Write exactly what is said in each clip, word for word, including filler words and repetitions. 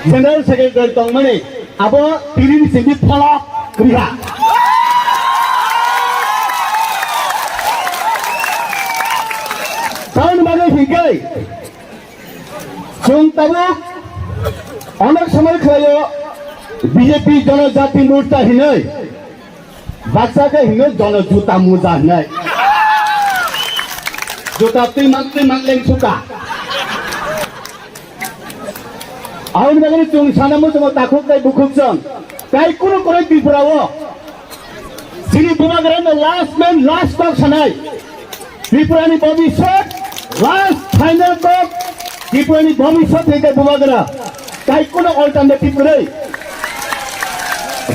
General Secretary tongmani abo tini ni simi pholok kriha. Tamoni bagwi hinkhe chwng tabuk onek somoi khlaio B J P Jonojati Morcha hinwi. Baksa khe hino jono juta muja hinai. Juta twi man twi man leng suka. Aboni bagwi chwng sana muchungo takhuk tei bukhuk chwng. Tai kunu koroi Tripura o. Chini bubagra no last man last talk sanai. Tripurani bhobishyot, last final talk, Tripurani bhobishyot hingke bubagra. Tai kono alternative kwrwi.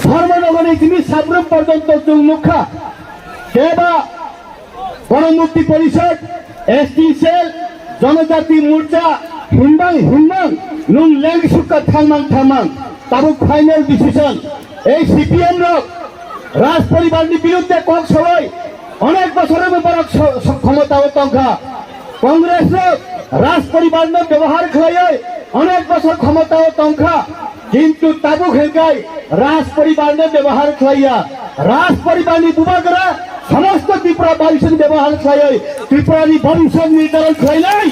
Dharmanagorni jini sabrum porjonto chwng nukha. Keba Gaunamukti Porishad, S T cell, Janajati Morcha, himnang himnang, nwng leng sukha thangmang thangmang. Tabuk final decision. Ei C P M rok Raj poribar ni birudde kok sawai onek bosor ni borok so-, so-, khomota o tongkha. Congress rok Raj poribar no byabohar khlaiwi onek bosor khomota o tongkha. Kintu tabuk hwnkhe Raj poribar no byabohar khlaiya. Raj poribar ni bubagra somosto Tripura bhaisha ni byabohar khlaiwi Tripura ni bhabishyot nirdaron khlainai.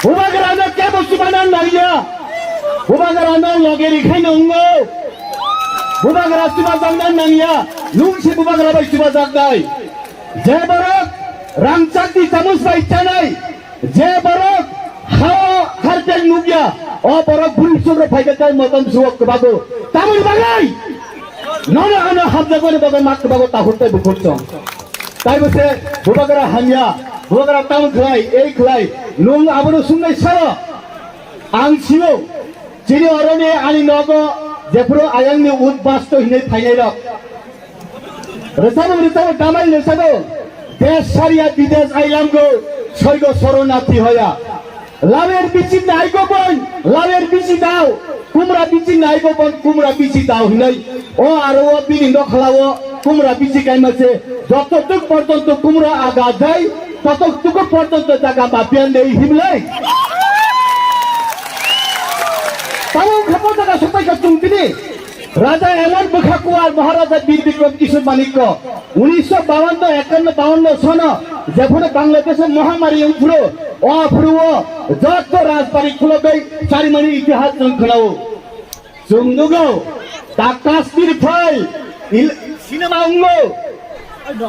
Bubagrano kebo chubana nangya. Bubagrano loge rikhaino wngo. Bubagra chubajakna nangya. Nwng se bubagra bai chubajaknai. Je borok rangchakni chamus bai chanai, je borok hao harpek nukya, o borok bwrwi chukro phaikha kai motom suwok kwbago. Tamoni bagwi nono ano hamjakmani bagwi mak kwbago tahur tei bukhuk chwng. Taibo se bubagra hamya, bubagra tamo khlai, ei khlai, nwng abono sungnai saro. Ang sio, chini oroni ani nogo jephuru ayangni ut basto hinwi phainairok. Rwchapung rwchapung tamai rwchapung. Desh chariya bidesh ailamgo, sorgo soronathi hoya. Lawer bichi naigo bon, lawer bichi dao. Kumra bichi naigo bon, kumra bichi dao hinwi. O aro o bini nokhlao kumra bichi kaima se. Joto tuk porjonto kumra aga jai, totok tuk porjonto jaga mapian dei himlai. Tamo khapo jaga sopai ka chungtini. Raja Emon Bwkha Kuwar Maharaja Bir Bikram Kishore Manikya, unisho bawanno ekanno bawanno sono, jephuru Bangladesh o mohamari wngphuru, o aphuru o jotto rajbari khulogwi charimani itihas nwng khwnao. Chwng nugo, The Kashmir File, il-, cinema wngo.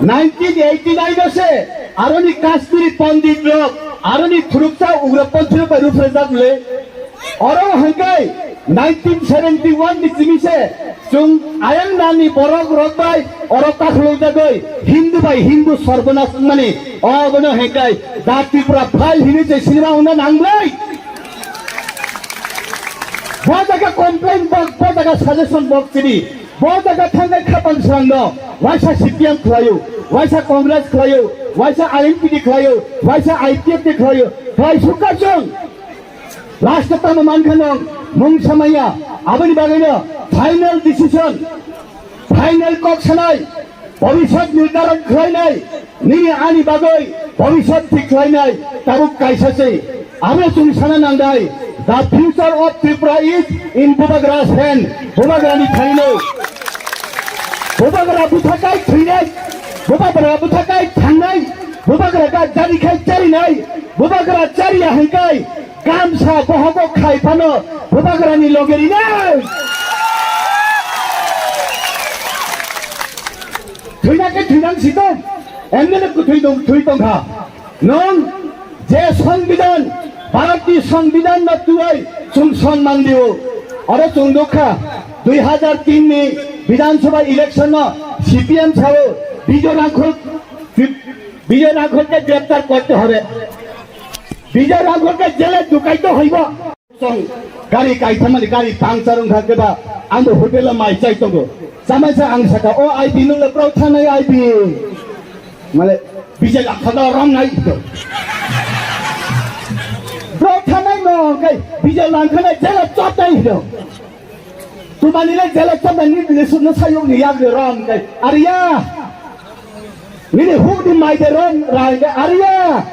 Nineteen eighty nine o se aroni Kashmiri Pandit rok, aroni thuruksa ugroponthi rok bai ruphreijak le. Oro hwnkhe nineteen seventy one ni simi se chwng ayang nani borok rok bai oro kakhulok jagwi Hindu bai Hindu sorbonas wngmani obono hwnkhe The Tripura File hinwi se cinema wngna nanglai. Bo jaga complain bok, bo jaga suggestion bok chini. Bo jaga thangnai khapang srangno, waisa C P M khlaio, waisa Congress khlaio, waisa I N P ni khlaio, waisa I P F ni khlaio, khlai sukha chwng. Last o tamo mankha nwng, mung samaya, aboni bagwino final decision, final kok sanai, bhabishyot nirdaron khlainai, nini ani bagwi bhabishyot thik khlainai, tabuk kaisa se. Abo chwng sana nangnai, the future of Tripura is in Bubagra's hand. Bubagrani thaino. Bubagra buthakai thwinai, Bubagra buthakai thangnai, Bubagra ga jari khai charinai, Bubagra chariya hwnkhe gamsa bohogo khai phano Bubagrani loge rinai. Thwina khe thwinang si tong, M L A kwthwi tong, thwi tong kha. Nwng je Songbidan, Bharatni Songbidan no twiwi chwng sonman dio. Oro chwng nukha, dui hajar tin ni Bidhan Sabha election no C P M sao Bijoy Rangkhol, Bijoy Rangkhol ke greptar korte hobe. Bijoy Rangkhol ke jele dukaito hoibo. Song, gari kaithamani gari puncture wngkha khe ba, ang bo hotel o mai chai tongo. Chamai sa ang saka, "O I B nwng le bro thanai I B." Male, bijai lakhada rom nai to. Bro thanai no kai, bijai langkhana jela chot nai to. Tumani le jela chot nai ni le sunu sayong ni yak le rom kai. Ariya. Nini huk ni mai de rom rai kai. Ariya.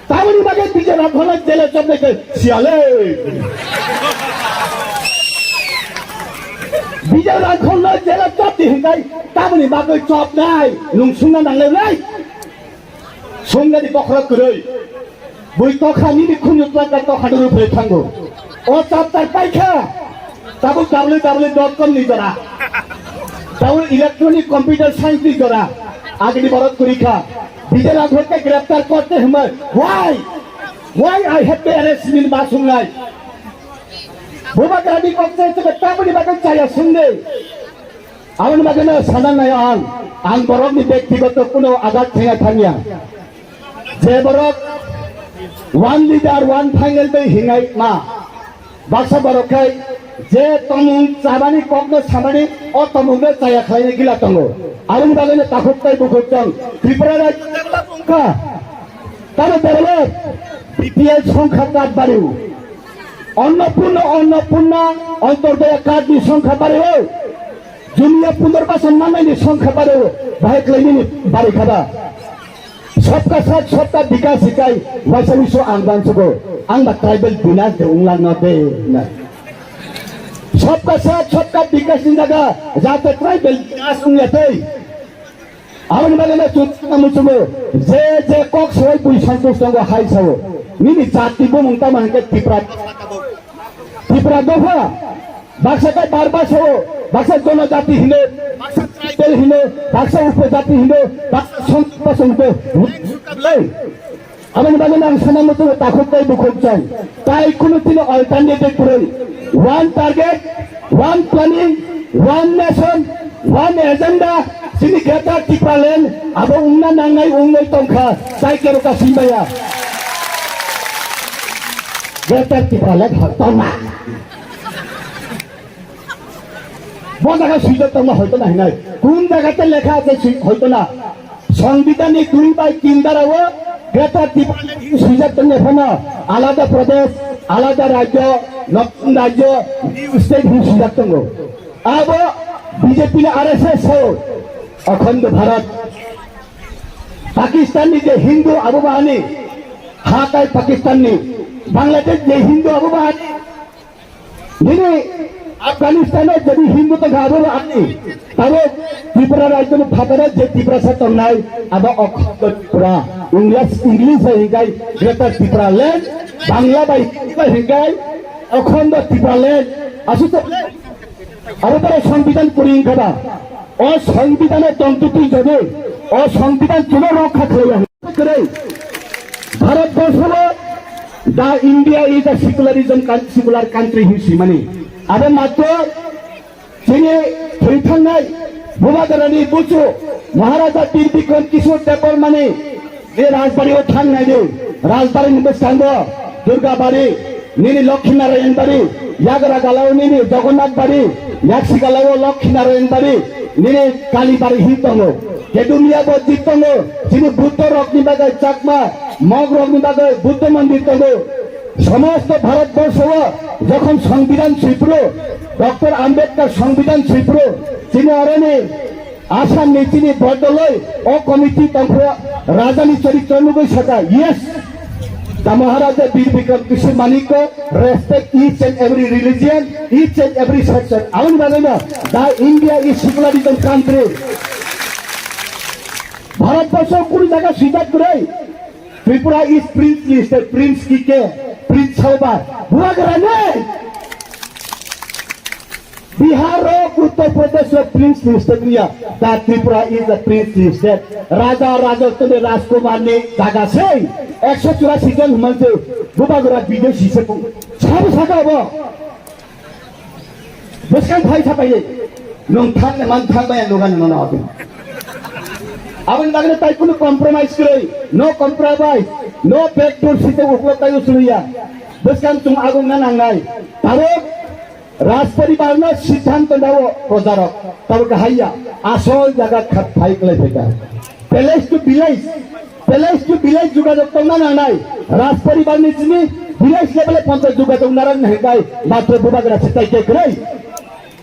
Tamoni bagwi Bijay Rangkhol no jela chopnai khe siyale. Bijay Rangkhol no jela chopdi hinkai tamoni bagwi chopnai nung sungna nanglai lai. Sungna di bokhorok kwrwi. Bui tokha nini khunju tlangka tokha duru phai thango. O chapter paikha. Tabuk W W W dot com ni jora. Tabuk electronic computer science ni jora. Agni borok kwrwi kha. Bijay Rangkhol ke graftar korte humai. Why? Why I have to arrest min ma sungai? Bubagrani kokte chebe tamoni bagwi chaya sungde. Aboni bagwino sana naio ang, ang borokni bektigoto kuno agat thengya thangya. Je borok one leader, one final bai hingai ma. Baksa borok khai je tomung chabani kokno samani o tomungno chaya khlaina gila tongo. Aboni bagwino takhuk tai bukhuk tong. Tripura rajyo develop wngkha. Tamo develop B P L songkha card bario. Annapurna, Annapurna, Antodoya card ni songkha bario. Juniya punorbashan manai ni songkha bario. Bahai khlaini ni bari khaba. Sabka saath sabka vikas hikai, waisa wiso ang bansugo, ang ba tribal binas de unglang no de na. Sabka saath sabka vikas ni jaga, jate tribal binas ungya tei. Aboni bagwi no chwng tamo chwngmo, je je kok soi bui santosh tongo hai sao. Nini jati bumung tamo hwnkhe Tipra. Tipra dopha, baksa khe barba sao, baksa jonojati hino, baksa tribal hino, baksa upojati hino, baksa songpa songpa. Aboni bagwi ang sana muchungo takhuk tei bukhuk chai. Tai kunu tino alternative kwrwi. One target, one planning, one nation, one agenda. Chini Greater Tipraland abo wngna nangnai wngwi tongkha. Tai keroka simbaya. Greater Tipraland hoito na. Bo jaga swijak tongma hoito na hinai. Kun jaga te lekha ase swi-, hoito na. Songbidan ni dui bai tin dara o Greater Tipraland swijak tongma phano alada Pradesh, alada rajyo, notun rajyo, new state hin swijak tongo. Abo B J P ni R S S sao, Akhando Bharat. Pakistan ni je Hindu abo bahani, hatai Pakistan ni, Bangladesh je Hindu abo bahani, nini Afghanistan o jadi Hindu tongkha abo ani, tabo Tripura rajyo ni phataro je Tiprasa tongnai, abo Akhando Tripura, English, English bai hinkai Greater Tripura Land, Bangla bai Hindi bai hinkai Akhando Tripura Land, aswk to abo toro Songbidan puri hinkhaba, o Songbidan o tongtwtwi jodi, o Songbidan chwla rokha khlaiya. Kwrwi. Bharat borso o the India is a secularism coun-, secular country hin simani. Abo matro chini thwi thangnai Bubagrani buchu Maharaja Bir Bikram Kishore Debbarmani ni rajbari o thangnai di. Rajbari ni bwskango Durgabari, nini Lokhi Narayan bari, yagra galao nini Jagannath bari, yaksi galao Lokhi Narayan bari, nini Kali bari hin tongo. Kedumiya bo jit tongo, chini Buddho rokni bagwi Chakma, Mog rokni bagwi Buddho mondir tongo. Somosto Bharat borsho o jokhon Songbidan swiphru, Doctor Ambedkar Songbidan swiphru, chini oroni Assam ni chini bodoloi o committee tongkho rajani choritro nugwi saka, yes, the Maharaja Bir Bikram Kishore Manikya respect each and every religion, each and every section. Aboni bagwi no, the India is secularism country. Bharat borsho kunu jaga swijak kwrwi. Tripura is princely state, Prince K K, Prince Salva. Bubagrani. Bihar o, Uttar Pradesh o princely state ya. The Tripura is a princely state. Raja, Raja tole Rajkumar ni jaga sei. Ekso churasi jon manse Bubagra bideshi se. Sabu saka bo. Bwskang phai sapai. Nung thang man thang bai nung gan nung. Aboni bagwi tai kunu compromise kwrwi. No compromise. No backdoor site uklok tai usuriya. Bwskang chung agung na nangnai. Tarok Rajparibar no siddhanto dao projarok. Tarok haiya. Asol jaga khat phai klai pheka. Village to village, village to village jogajog tongna nangnai. Rajparibar ni simi village level e ponchayat jogajog narang nangkhe matro Bubagra se tai khe kwrwi.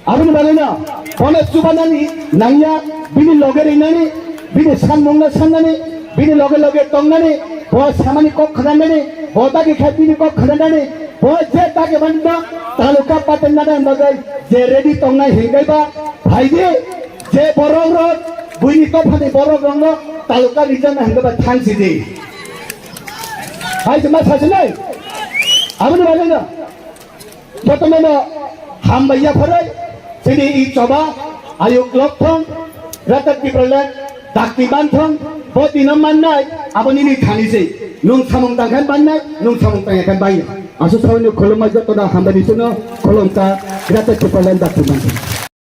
Aboni bagwi no bono chubanani nangya, bini loge rinani, bini sanmungno sannani, Bini loge loge tongnani, bo samani kok khananani, bo dagi khai bini kok khananani, bo je dagi manna, taluka paten nana bagwi je ready tongnai hingai ba, phaidi, je borok rok, buini tophani borok rokno taluka rijana hingai ba thangsidi. Hai jema sasinai, aboni bagwi no. Jotono hambai ya pharai, chini i choba, ayuk lok thong, Greater Tipraland, dakti man thong, bo dino mannai, abo nini thani se. Nung samung tangkhan mannai, nung samung tangkhan bai. Asu sawini khulumma jotono hambai ni suno khulumta, Greater Tipraland dakti man thong.